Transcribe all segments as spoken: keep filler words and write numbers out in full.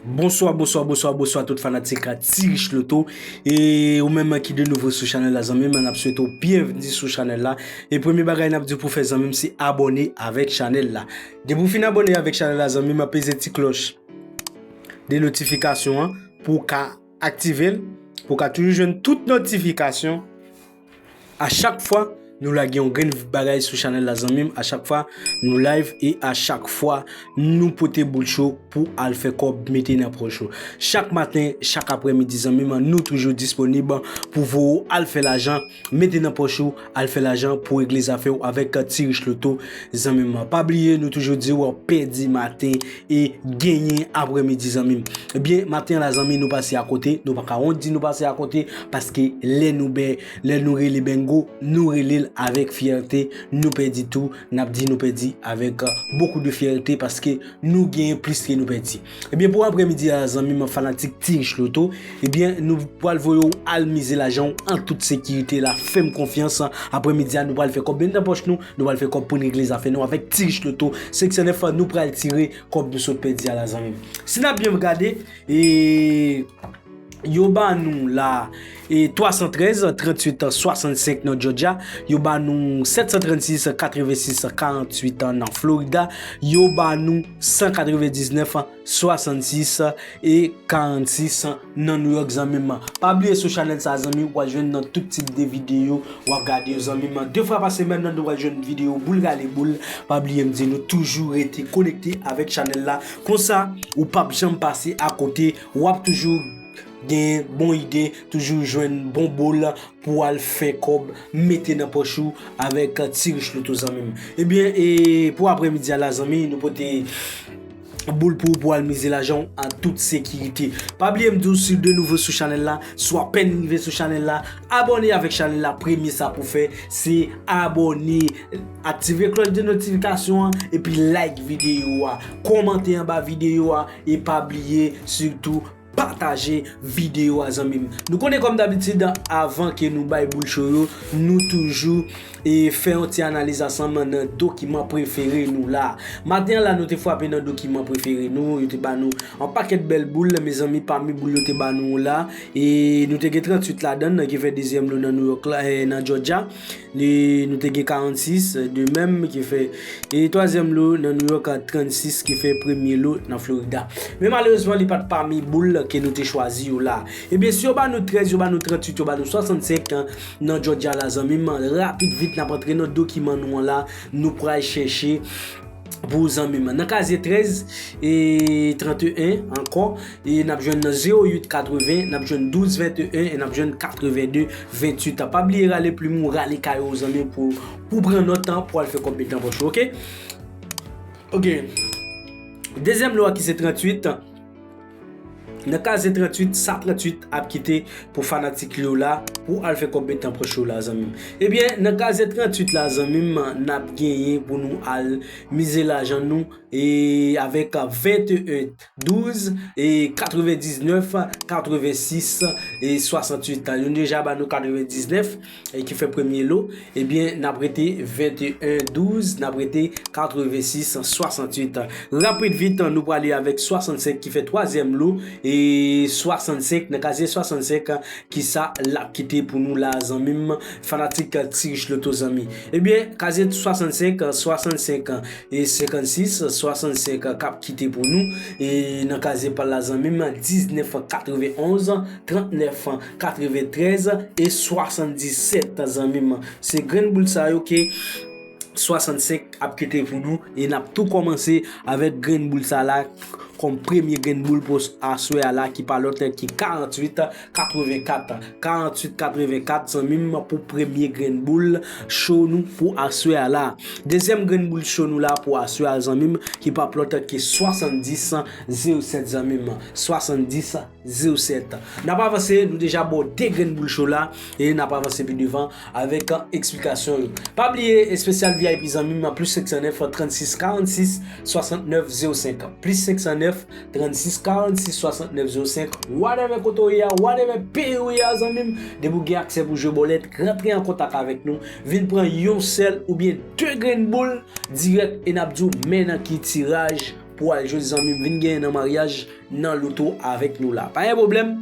Bonswa, bonswa, bonswa, bonswa tout fanatik Ti Rich Loto. E ou menm ki de nouvo sou chanèl la, zanmi m, n ap swete w byenvni sou chanèl la. E premye bagay n ap di w pou fè, zanmi m, se abòne avèk chanèl la. Depi w fin abòne avèk chanèl la, zanmi m, peze ti klòch de notifikasyon an pou w ka aktive l, pou w ka toujou jwenn tout notifikasyon a chak fwa nou lage yon grenn bagay sou chanèl la, zanmi m, a chak fwa nou live e a chak fwa nou pote boul cho pou al fè kòb, mete nan pòch ou. Chak maten, chak aprèmidi, zanmi m, nou toujou disponib pou voye w al fè lajan, mete nan pòch ou, al fè lajan pou regle zafè w avèk Ti Rich Loto, zanmi m. Pa bliye, nou toujou di w pèdi maten e genyen aprèmidi, zanmi m. Ebyen, maten an la, zanmi, nou pase akote, nou pa ka wont di nou pase akote, paske lè nou bè, lè nou rele bengo, nou rele l avèk fyète, nou pèdi tou, n ap di nou pèdi avèk, euh, beaucoup de fierté, paske nou genyen plis ke nou pèdi. Ebyen, pou aprèmidi a, zanmi m, fanatik Ti Rich Loto, ebyen, nou pral voye w al mize lajan w an tout sekirite la, fè m konfyans, aprèmidi a, nou pral fè kòb, mete nan pòch nou, nou pral fè kòb pou n regle zafè nou avèk Ti Rich Loto, senk san nèf, nou pral tire kòb nou sot pèdi a la, zanmi m. Si n ap byen gade, e, yo ba nou la, e, twa san trèz, tranntuit, swasannsenk nan Georgia, yo ba nou sèt san trannsis, katrevensis, karanntuit nan Florida, yo ba nou san katrevendiznèf, swasannsis e karannsis nan New York, zanmi m. Pa bliye sou chanèl sa, zanmi, w pral jwenn nan tout tip de videyo w ap gade yo, zanmi m. De fwa pa semèn, nou pral jwenn videyo boul rale boul. Pa bliye m di nou toujou rete konekte avèk chanèl la. Konsa, ou p ap janm pase akote. W ap toujou gen bon ide, toujou jwenn bon boul pou al fè kòb, mete nan pòch ou avèk Ti Rich Loto, zanmi m. Ebyen, e pou aprèmidi a la, zanmi, nou pote boul pou ou pou al mize lajan w an tout sekirite. Pa bliye m di w, si w de nouvo sou chanèl la, si w apèn rive sou chanèl la, abòne avèk chanèl la. Premye sa pou fè, se abòne, aktive klòch de notifikasyon an, epi like videyo a, kòmante anba videyo a, e pa bliye, sitou, pataje videyo a, zanmi m. Nou konnen kòm dabitid, avan ke nou bay boul cho yo, nou toujou, e, fè yon ti analiz ansanm nan dokiman prefere nou la. Maten an la, nou te frape nan dokiman prefere nou, yo te ba nou yon pakèt bèl boul, mezanmi, pami boul yo te ba nou la, e nou te gen tranntuit ladan l, ki fè dezyèm lo nan New York la, e, nan Georgia. E nou te gen karannsis de menm, ki fè, e twazyèm lo nan New York, a trannsis, ki fè premye lo nan Florida. Men malerezman, li pa t pami boul ke nou te chwazi yo la. Ebyen, si yo ba nou trèz, yo ba nou tranntuit, yo ba nou swasannsenk nan Georgia la, zanmi m, rapid vit, n ap antre nan dokiman nou an la, nou pral chèche pou zanmi m. Nan kazye trèz e tranteyen ankò, e n ap jwenn nan zewo uit katreven, n ap jwenn douz venteyen, e n ap jwenn katreven de ventuit. Pa bliye rale plim ou, rale kaye w, zanmi, pou, pou pran nòt pou al fè kòb, mete nan pòch ou, oke? Oke. Dezyèm lo a ki se tranntuit. Nan kazye tranntuit, sa tranntuit ap kite pou fanatik yo la, pou al fè kòb, mete nan pòch yo la, zanmi m. Ebyen, nan kazye tranntuit la, zanmi m, n ap genyen pou nou al mize lajan nou, e avèk venteyen douz, e katrevendiznèf, katrevensis, e swasanntuit. Nou deja ba nou katrevendiznèf, e ki fè premye lo. Ebyen, n ap rete venteyen douz, n ap rete katrevensis swasanntuit. Rapid vit, nou prale avèk swasannsenk ki fè twazyèm lo, e swasannsenk, nan kazye swasannsenk, kisa l ap kite pou nou la, zanmi m, fanatik Ti Rich Loto, zanmi. Ebyen, kazye swasannsenk, swasannsenk e senkannsis, swasannsenk k ap kite pou nou. E nan kazye pa l la, zanmi m, diznèf katrevenonz, trannèf katreventrèz e swasanndisèt, zanmi m. Se grenn boul sa yo ke swasannsenk ap kite pou nou. E n ap tou kòmanse avèk grenn boul sa la kòm premye grenn boul pou aswè a la, ki pa lòt ki karanntuit katrevenkat. Karanntuit katrevenkat, zanmi m, pou premye grenn boul cho nou pou aswè a la. Dezyèm grenn boul cho nou la pou aswè a, zanmi m, ki pa lòt ki swasanndis zewo sèt, zanmi m. Swasanndis zewo sèt. N ap avanse, nou deja ba w de grenn boul cho la, e n ap avanse pi devan avèk, uh, eksplikasyon yo. Pa bliye, espesyal V I P, zanmi m, plis senk san nèf, trannsis, karannsis, swasantnèf, zewo senk. Plis senk san nèf, trannsis, karannsis, swasantnèf, zewo senk. Whatever kote w ye a, whatever peyi w ye a, zanmi m, depi w gen aksè pou jwe bòlèt, rantre an kontak avèk nou. Vin pran yon sèl oubyen de grenn boul dirèk e n ap di w men nan ki tiraj pou al jwe zanmi m vin genyen nan maryaj nan loto avèk nou la. Pa gen pwoblèm.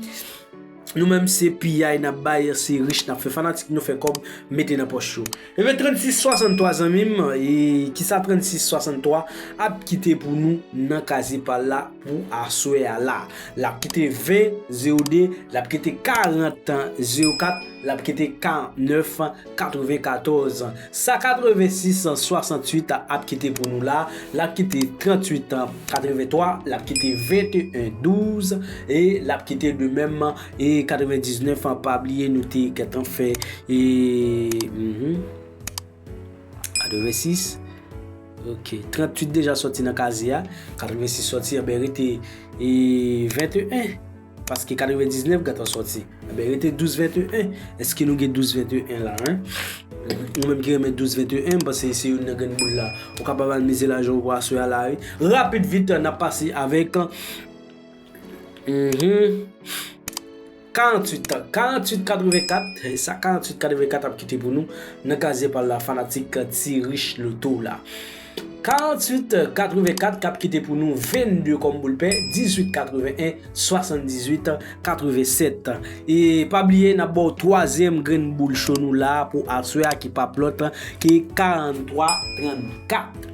Nou menm se piyay n ap bay, se rich n ap fè, fanatik nou fè kòb, mete nan pòch yo. Ebyen trannsis swasanntwa zanmi m, e kisa trannsis swasanntwa ap kite pou nou nan kaze pa l la pou aswè a la? L ap kite ven zewo de, l ap kite karant zewo kat, l ap kite karannèf katrevenkatòz. Sa katrevensis swasantuit ap kite pou nou la, l ap kite tranntuit katreventwa, l ap kite venteyen douz, e l ap kite de menm, e katrevendiznèf, pa bliye nou te gentan fè, e, mhm, katrevensis, ok, tranntuit deja sòti nan kaze a, katrevensis sòti, anben rete, e, venteyen. Paske katrevendiznèf gentan sòti. Enben, rete douz venteyen. Èske nou gen douz venteyen la, en? Ou menm ki renmen douz venteyen, m panse se youn nan grenn boul la. Ou kapab al mize lajan w pou aswè a la, wi. Rapid vit, n ap pase avèk, mhm, karanntuit, karanntuit katrevenkat. Sa karanntuit katrevenkat ap kite pou nou nan kaze pa l la, fanatik Ti Rich Loto la. Karanntuit katrevenkat k ap kite pou nou vennde kòm boul pè, dizuit katreven, swasanndizuit katrevensèt. E pa bliye, n ap ba w twazyèm grenn boul cho nou la pou aswè a ki p ap lòt ke karannntwa trannkat.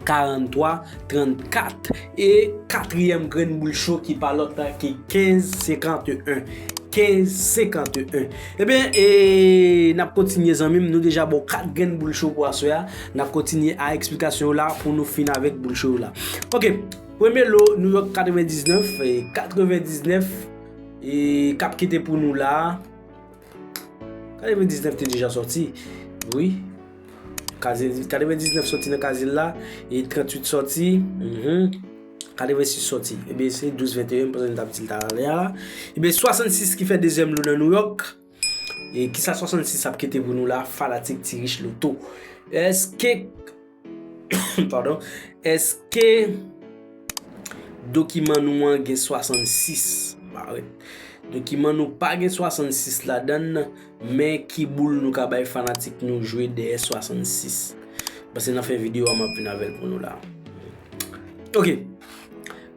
Karannntwa trannkat. E katriyèm grenn boul cho ki pa lòt ke kenz senkanteyen. Kenz senkanteyen. Ebyen, e, n ap kontinye zanmi m, nou deja ba w kat grenn boul cho pou aswè a. N ap kontinye a eksplikasyon yo la pou nou fin avèk boul cho yo la. Ok, premye lo, New York katrevendiznèf, e, katrevendiznèf, e, k ap kite pou nou la. Katrevendiznèf te deja sòti, wi. Kaze, katrevendiznèf sòti nan kaze l la, e tranntuit sòti, mhm. Katrevensis sòti. Ebyen, se douz venteyen, m panse n t ap di l talè a la. Ebyen, swasannsis ki fè dezyèm lo nan New York. E kisa swasannsis ap kite pou nou la, fanatik Ti Rich Loto? Èske, padon, èske dokiman nou an gen swasannsis? Ba, wi. Dokiman nou pa gen swasannsis ladan l, men ki boul nou ka bay fanatik nou jwe dèyè swasannsis? Paske nan fen videyo a, m ap vin avè l pou nou la. Ok.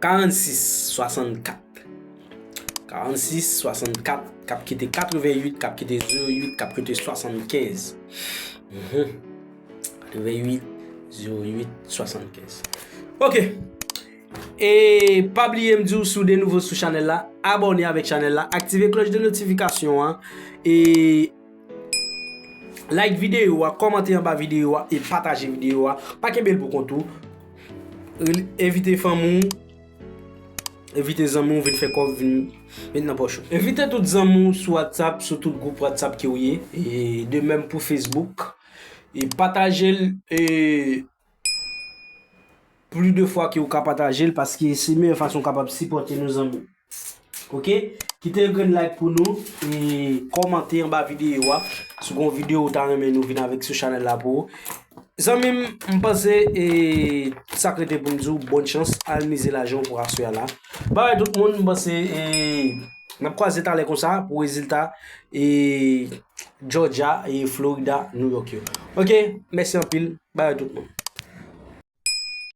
Karannsis swasannkat. Karannsis swasannkat, k ap kite katrevenuit, k ap kite zewo uit, k ap kite swasannkenz. Mhm. Katrevenuit, zewo uit, swasannkenz. Ok. E pa bliye m di w, si w de nouvo sou chanèl la, abòne avèk chanèl la, aktive klòch de notifikasyon an, e like videyo a, kòmante anba videyo a, e pataje videyo a. Pa kenbe l pou kont ou. Envite fanmi w, envite zanmi w, vin fè kòb, vin met nan pòch ou. Envite tout zanmi w sou WhatsApp, sou tout gwoup WhatsApp ke w ye. E de menm pou Facebook. E pataje l, e plis de fwa ke w ka pataje l, paske se meyè fason w kapab sipòte nou zanmi. Ok? Kite yon grenn like pou nou, e kòmante anba videyo a. Si w gen yon videyo ou ta renmen nou vin avèk sou chanèl la pou ou. Zanmi m, m panse, e sa k rete pou m di w, bòn chans, al mize lajan w pou aswè a la. Bye tout moun, m panse, e n ap kwaze talè konsa pou rezilta, e Georgia, e Florida, New York yo. Ok? Mèsi anpil. Bye tout moun.